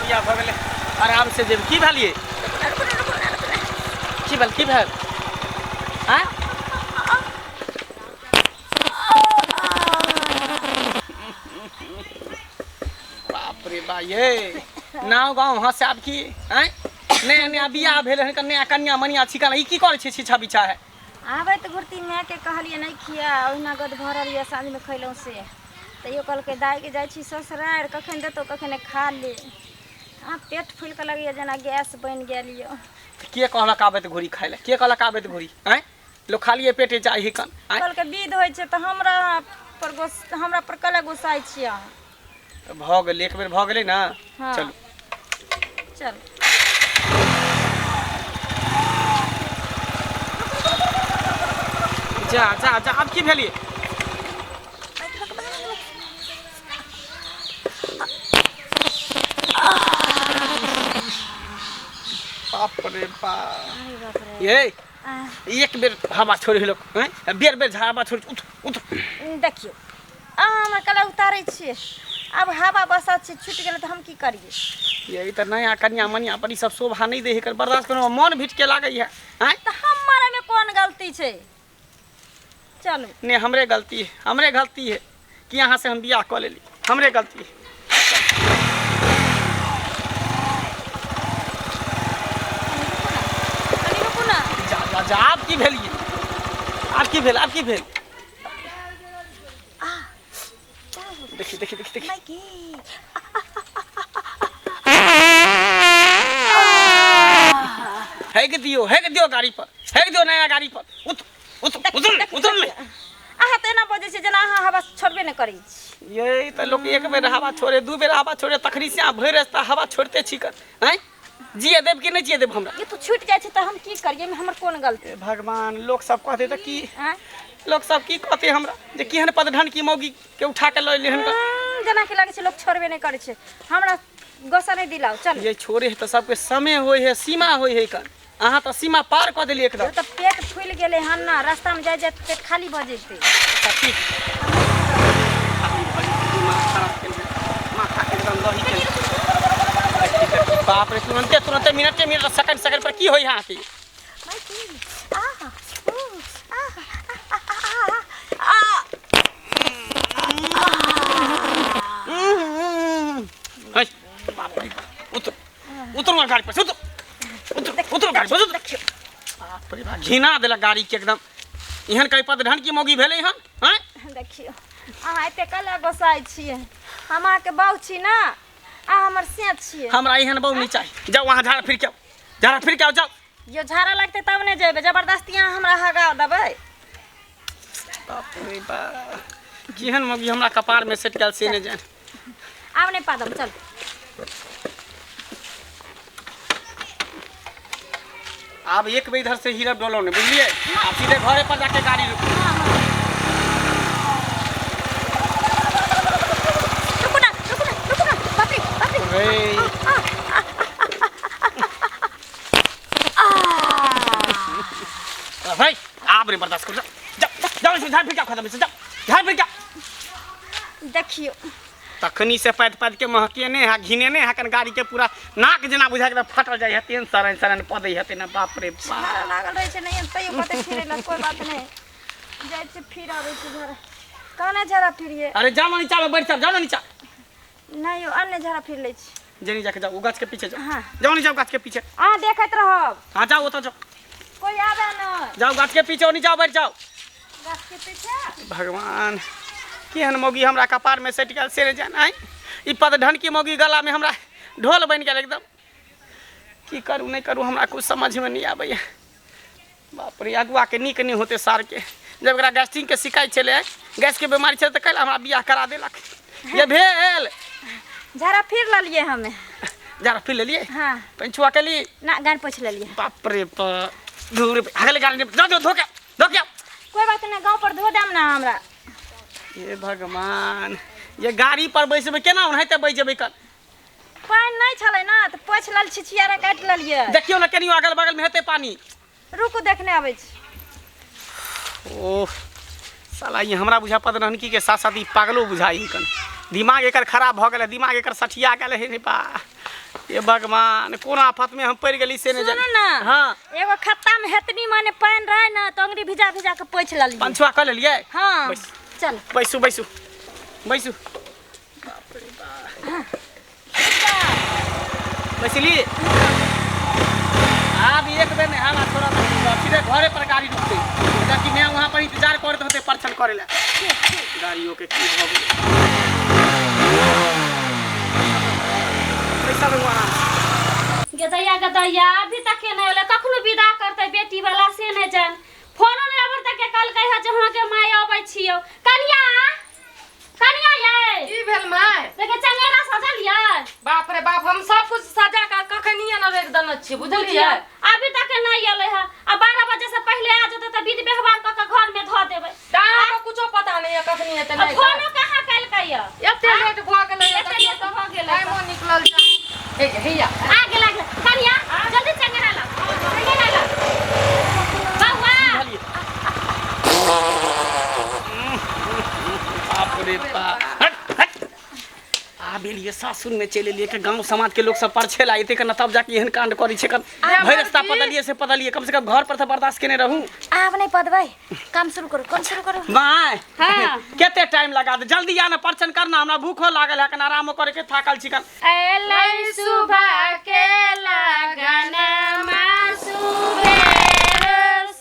बियाह भऽ गेलै, आराम से जेब। की भेलियै? की भेल, की भेल? आँय, बाप रे बा, ये नाव गाँव हँस आब की? आँय, नया नया बियाह भेल हन, नया कनिया मनिया छिकल, ई की करै छै? छिछा बिछा है। आबैत घुरती मायके कहलियै नहि खिया, ओहिना गद भरल यऽ, साँझमे खयलहुँ से। तैयो कहलकै दाइके जाइ छी ससुरारि, कखन देतौ कखन खा ले। आ पेट फुलि कऽ लगैए जेना गैस बनि गेल यऽ। के कहलक आबैत घुरी खाय लए? के कहलक आबैत घुरी? आँय, लोक खालिए पेटे जाइ है कन? आँय, कहलकै विध होइ छै तऽ हमरा पर गोस, हमरा पर कला गोसाइ छी अहाँ। तऽ भऽ गेलै, एक बेर भऽ गेलै ने। हँ। चलू चल। जा जा जा, आब की भेलियै? बाप रे बाप। अरे बाप रे। ये आह, एक बेर हवा छोड़ि लोक, हैं? बेर बेर हवा छोड़ि, उठ उठ। देखियौ, अहाँ हमरा कला उतारै छियै, आब हवा बसात छै, छुटि गेलै तऽ हम की करियै? ये तऽ नया कनिया मनिया पर ई सब शोभा नहि दै है, एकर बर्दाश्त करू मन भिटके लागै है। आँय, तऽ हमर एहिमे कोन गलती छै? चलू। ने हमरे गलती है, हमरे गलती है कि अहाँ से हम बियाह कऽ लेली, हमरे गलती है। कनी रुकू ना। जा जा जा, आब की भेलियै? आब की भेल, आब की भेल? देखी देखी देखी देखी। माइकी। हेग दियो, हेग दियो गाड़ी पर, हेग दियो नया गाड़ी पर। उत उत, उतर ले, उतर ले। अहाँ तऽ एना बजै छियै जेना अहाँ हवा छोड़बे नहि करै छी। ये तऽ लोक एक बेर हवा छोड़े, दू बेर हवा छोड़े, तखनी से अहाँ भरि रास्ता हवा छोड़ते छी कर। आँय, जिए देब कि नहि जिए देब हमरा? ये तो छूटि जाइ छै तऽ हम की करियै? एहिमे हमर कोन गलती? हे भगवान, लोक सब कहते तऽ की? आँय? लोक सब की कहते हमरा जे केहन पदढन की मौगी के उठा के लऽ एलियै हन? जेना कि लागै छै लोक छोड़बे नहि करै छै। हमरा गोस्सा नहि दिलाउ, चल। ये छोड़े है तऽ सबके समय होइ है, सीमा होइ है कन। अहाँ तऽ सीमा पार कऽ देलियै एकदम। तऽ पेट फूलि गेलै हन ने, रास्तामे जाइ जाइत पेट खाली भऽ जेतै। अच्छा ठीक। दिमाग खराब केने, माथा एकदम दही केने। बाप रे, तुरंते तुरंते मिनटे मिनट सेकंड सेकंड पर की होइ है अहाँके? है, बाप रे बाप, उतर उतरू गाड़ी पर से, उतर उतर उतरू गाड़ी पर से, उतर। बाप रे बाप, घिना देलक गाड़ी के एकदम। एहन कहीं पद ढन की मौगी भेलै हन? आँय, देखियौ, अहाँ एते कला गोसाइ छियै? हम अहाँके बाउ छी ने, अहाँ हमर से छियै। हमरा एहन बहु नहीं चाही। जाओ वहाँ झाड़ा फिर के आओ, झाड़ा फिर के आओ, जाओ। यो झाड़ा लगतै तब ने जेबै, जबरदस्ती अहाँ हमरा हगा देबै? बाप रे बाप, केहन मौगी हमरा कपार में सेट गेल से नहि जान। आब नहि पादम, चल। आब एक बेर इधर से हिरब डोलो ने, बुझलिए? आब सीधे घरे पर जाके गाड़ी रुकू। रुकू ना, रुकू ना, रुकू ना, बाप रे बाप रे। रे भाई, आब रे बर्दाश्त करू। जा जा, जाओ, झाड़ फिर के खत्म से, जा झाड़ फिर के। देखियौ, तखनी से पैद पैद के महकेने है, घिनेने है कन गाड़ी के, पूरा नाक जेना बुझा के फटल जाइ है, तेन सरन सरन पदै हेतै ने। बाप रे बाप। झाड़ा लागल रहै छै नहि तैयो कते फिरै, कोई बात नहि, जाइ छी फिर आबै छी झाड़ा। कहने झाड़ा फिरिए। अरे जाओ ना नीचा में बैठ जाओ, जाओ ना नीचा। नहि यौ, अन्य झाड़ा फिर लै छी। जेनी जाके जाओ, वो गाछ के पीछे जाओ। हाँ। जाओ नहीं, जाओ गाछ के पीछे। अहाँ देखैत रहब। हाँ, जाओ, ओतऽ जाओ। कोई आबे न। जाओ गाछ के पीछे, नहीं जाओ, बैठ जाओ। गाछ के पीछे। भगवान, केहन मौगी हमरा कपार में सटि गेल से नहि जान। आँय, ई पदढन की मौगी गला में हमरा ढोल बनि गेल एकदम। की करू नहि करू, हमरा कुछ समझ में नहि आबैया। बाप रे, अगुआ के नीक नहि होते सार के। जब एकरा गैस्ट्रिक के शिकायत छलै, गैस के बीमारी छलै, तऽ काल्हि हमरा बियाह करा देलक। ये भेल। झाड़ा फिर लेलियै हमे। जरा फिर लेलियै? हाँ। पंचुआ के ली ना, गान पोछि लेलियै। बाप रे बाप, धूर हगले गाड़ी जा, जो धोके धोके आउ। कोई बात नहि, गाँव पर धो देम ना हमरा। हे भगवान, ये गाड़ी पर बैसबै केना? ओनाहिते बैस जेबै कल। पानि नहि छलै ने तऽ पोछि लेल, छिछियारा काटि लेलियै। देखियौ ने कनियो अगल बगल में हेतै पानी। रुकू, देखने आबै छी। ओह साला, ई हमरा बुझा पद रहन की के साथ साथ ई पागलो बुझाइ कन। दिमाग एकर खराब भऽ गेलै, दिमाग एकर सठिया गेलै। हे बा, ये भगवान कोन आफत में हम पड़ गेली से नहीं सुनू जाने ना हाँ एगो खत्ता में हेतनी माने पानि रहे ना तो अंगरी भिजा भिजा के पोछि लेलियै पंछुआ कऽ लेलियै हाँ बैस। चल बैसू बैसू बैसू बैसली आब एक बेर नहीं हम थोड़ा सीधे घरे पर गाड़ी रुकते जबकि मैं वहाँ पर इंतजार करते होते परछन करे ला गाड़ियों के की भऽ गेलै पैसा में आराम से। गदैया गदैया अभी तक के नहीं एलै कखनो विदा करतै बेटी वाला से नहि जान फोनो नहि अबर तक के कहलकै है जे अहाँके माय अबै छियौ कनिया कनिया यै की भेल माय देखे चंगेरा सजल यै बाप रे बाप हम सब कुछ सजा के कखनिए न राखि देने छियै बुझलियै अभी तक नहीं एलै है आ 12 बजे से पहले आ जेतै तऽ विध व्यवहार कऽ के घर में धऽ देबै तऽ अहाँके कुछो पता नहीं है कखनी हेतै आ नहि फोनो कहाँ केलकै यै एते लेट भऽ गेलै एते लेट भऽ गेलै। टाइमो निकलल छै हे हैया आ गेल आ गेल कनिया जल्दी चंगेरा ला चंगेरा ला बौआ बुझलियै बाप रे बाप हट हट आब एलियै सासुर में चलि एलियै के गाँव समाज के लोग सब परछे ला एते के तब जाके एहन कांड करै छै कन भरि रास्ता पदलियै से पदलियै कम से कम घर पर तऽ बर्दाश्त केने रहू आब नहि पदबै काम शुरू करू काम शुरू करू माय हाँ। कते टाइम लगा दे जल्दी आ ना परछन करना हमरा भूखो लागल है कन आरामो करे के थाकल छी कन एलै सुबह के लगन सुबे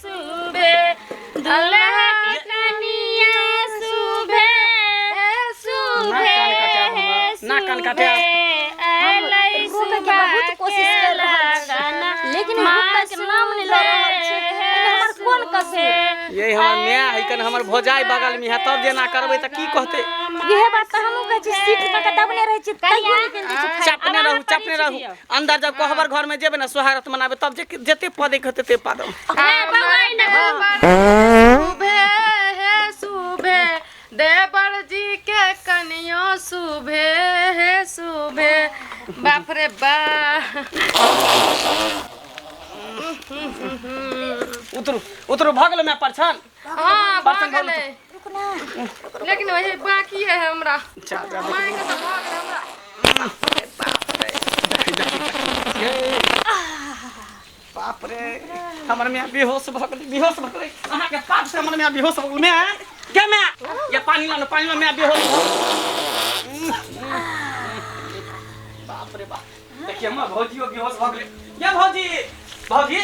सुबे दुल्हा के कनिया सुबे सुबे ना कान काटे हमरा, ना कान काटे। एलै रोकऽ के बहुत कोशिश कर रहल छी लेकिन रोकऽ के नाम नहि लऽ रहल छी एहिमे हमर कोन कसूर ये हमर माय है कन हमर भौजाई बगल में है तब जेना करबै तऽ की कहतै इहे बात तऽ हमहूँ कहै छी सीट कऽ के दबने रहै छी तैयो निकलि जाइ छै फाटि। चपने रहू चपने रहू अंदर जब कोहबर घर में जेबै ना सोहारत मनाबे तब जे जते पदे के होतै ते पादम सुबे हे सुबे देवर जी के कनियो सुबे हे सुबे बाप रे बा उतरू उतरू भऽ गेलै माय परछन हाँ भऽ बर्तन धो गेलै लेकिन वही बाकी है हमरा जा जा माय के तऽ भऽ गेलै हमरा बाप रे हमर माय बेहोश भऽ गेलै बेहोश भऽ गेलै अहाँके पाप से हमर माय बेहोश भऽ गेलै माय गे माय ये पानी लानो पानी लानो माय बेहोश भऽ गेलै। बाप रे बाप देखिए हमर भौजियो बेहोश भऽ गेलै ये भौजी भौजी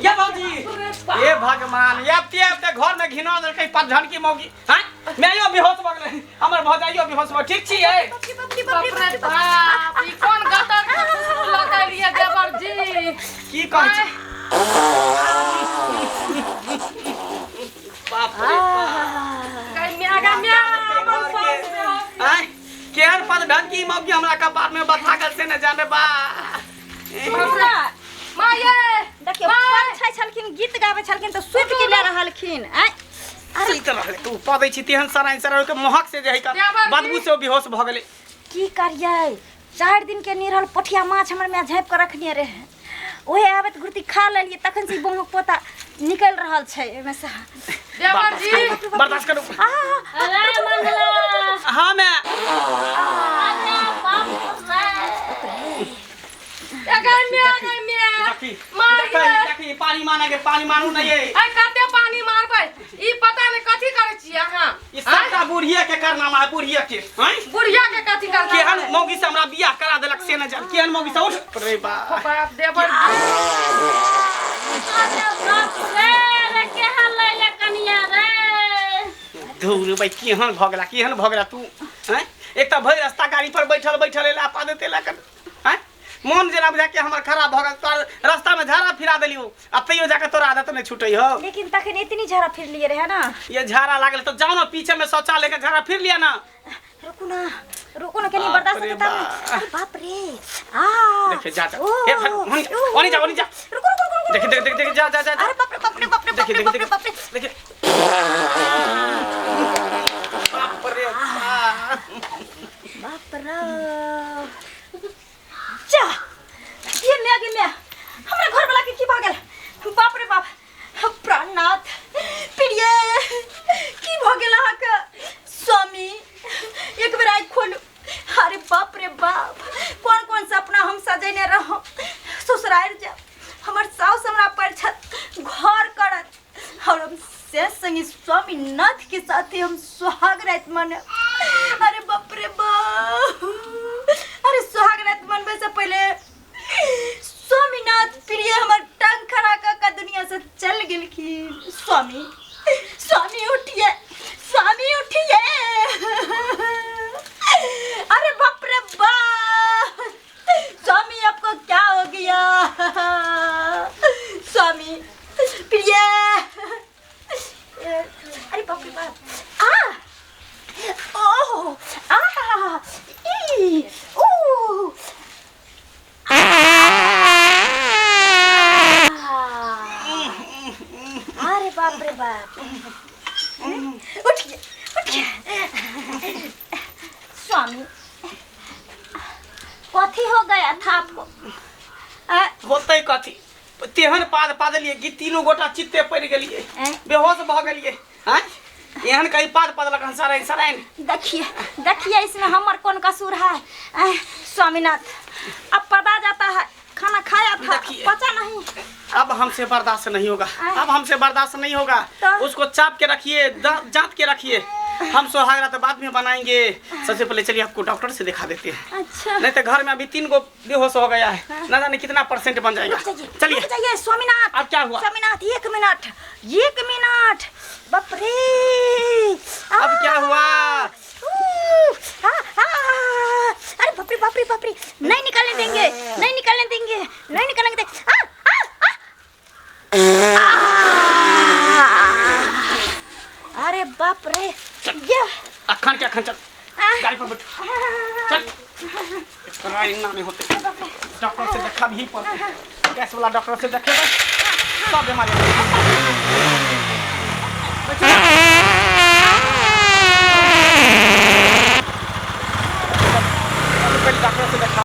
ये भौजी हे भगवान ये ते ते घर में घिना देलकै पझन की मौगी हैं मायो बेहोश भऽ गेलै हमर भौजाइयो बेहोश भऽ ठीक छी यै बाप रे बाप ई कोन गतर के खुशबू लगेलियै देवर जी की कहै छी बाप रे बाप गै म्या गै म्या हमर सास बेहोश आँय केहन पद ढंकी मौगी हमरा कपार में बथा गेल से न जाने बा माये देखियौ परछै छलखिन गीत गाबै छलखिन तऽ सुति के लए रहलखिन आँय सुति रहलै तू पदै छी तेहन सराइ सराइ के महक से जे है का देवर जी। बदबू से ओ बेहोश भऽ गेलै की करियै 4 दिन के निरहल पोठिया माछ हमर माय झाँपि कऽ रखने रहै ओहे आबैत घुरती खा लेलियै तखन से ई बमक पोता निकलि रहल छै ओहिमे से देवर जी बर्दाश्त करू अरे मंगला हाँ मैं अरे बाप रे गै म्या गै म्या देखी मार देखी देखी पानी माना के पानी मानू नहीं है ऐ कते पानी मारबै ई पता नहीं कथी करै छियै अहाँ ई सबटा बुढ़िया के करनामा है बुढ़िया के हैं बुढ़िया के कथी करना केहन मौगी से हमरा बियाह करा देलक से न जान केहन मौगी से उठ रे बा बाप देवर जी अरे बाप रे रे केहन लैले कनिया रे धूर भाई केहन भऽ गेला केहन भऽ गेला तू हैं एक तऽ भरि रास्ता गाड़ी पर बैठल बैठल एला पा देते एला कर हैं मोन जेना बुझा के हमर खराब भऽ गेल तोर रास्ता में झाड़ा फिरा देलियो आ तैयो जाके तोरा आदत नहीं छूटै हो लेकिन तखन इतनी झाड़ा फिर लिए रहे ना ये झाड़ा लागल तो जाओ ना पीछे में शौचालय के झाड़ा फिर लिया ना रुकू ना रुकू ना कनी बाप बर्दाश्त रे होतै तब ने। बाप। अरे बाप रे आ देखिए जा जा ओ, ए भाई, ओनी जा ओनी जा ओनी जा रुकू रुकू रुकू देखिए देख देख देख जा जा जा जा। अरे बाप रे बाप रे बाप रे बाप देखिए रे देखिए बाप रे बाप रे देखिए देखिए बाप रे बाप बाप रे जा ये मैं गे मैं हमरा घर वाला के की भऽ गेल बाप रे बाप प्राणनाथ प्रिय की भऽ गेल अहाँके स्वामी एक बेर आँखि खोलू अरे अरे बाप रे बाप, कौन कौन सपना हम सजेने रहो। ससुराल जाब, हमर साउस हमरा पर छत घर करत और हम से संगी स्वामीनाथ के साथे हम सुहाग रात मनाब। अरे बाप रे बाप, अरे सुहाग रात मनबे से पहले स्वामीनाथ प्रिय हमर टांग खड़ा कर के दुनिया से चल गेलखिन। स्वामी, स्वामी उठिए, स्वामी उठिए। अरे बाप रे बाप, स्वामी आपको क्या हो गया? स्वामी प्रिय, अरे बाप रे बाप, आ ओह आ ई ऊ अरे बाप रे बाप, उठिए उठिए स्वामी, कथी हो गया था आपको? आ, होतै कथी, तेहन पाद पादलियै कि तीनू गोटा चित्ते पड़ि गेलियै, बेहोश भऽ गेलियै। आँय, एहन कहीं पाद पादलक हन सराइन सराइन। देखिए देखिए, इसमें हमर कौन कसूर है? स्वामीनाथ अब पदा जाता है, खाना खाया था देखिए। पचा नहीं। अब हमसे बर्दाश्त नहीं होगा, अब हमसे बर्दाश्त नहीं होगा। तो? उसको चाप के रखिए, जांत के रखिए। हम सुहाग रात बाद में बनाएंगे। सबसे पहले चलिए आपको डॉक्टर से दिखा देते हैं। अच्छा, नहीं तो घर में अभी 3 गो बेहोश हो गया है, न जाने कितना परसेंट बन जाएगा। रुक जाइए, चलिए रुक जाइए स्वामीनाथ। अब क्या हुआ? स्वामीनाथ 1 मिनट, 1 मिनट, बाप रे, अब क्या हुआ? अरे बाप रे बाप रे बाप रे, नहीं निकालने देंगे, नहीं निकालने देंगे, नहीं निकालने देंगे। आ, आ, आ। अरे बाप रे, ये अखन के अखन चल, गाड़ी पर बैठो, चल। इतना इतना नहीं होते, डॉक्टर से देखा भी पड़ते, गैस वाला डॉक्टर से देखेगा सब बीमारी।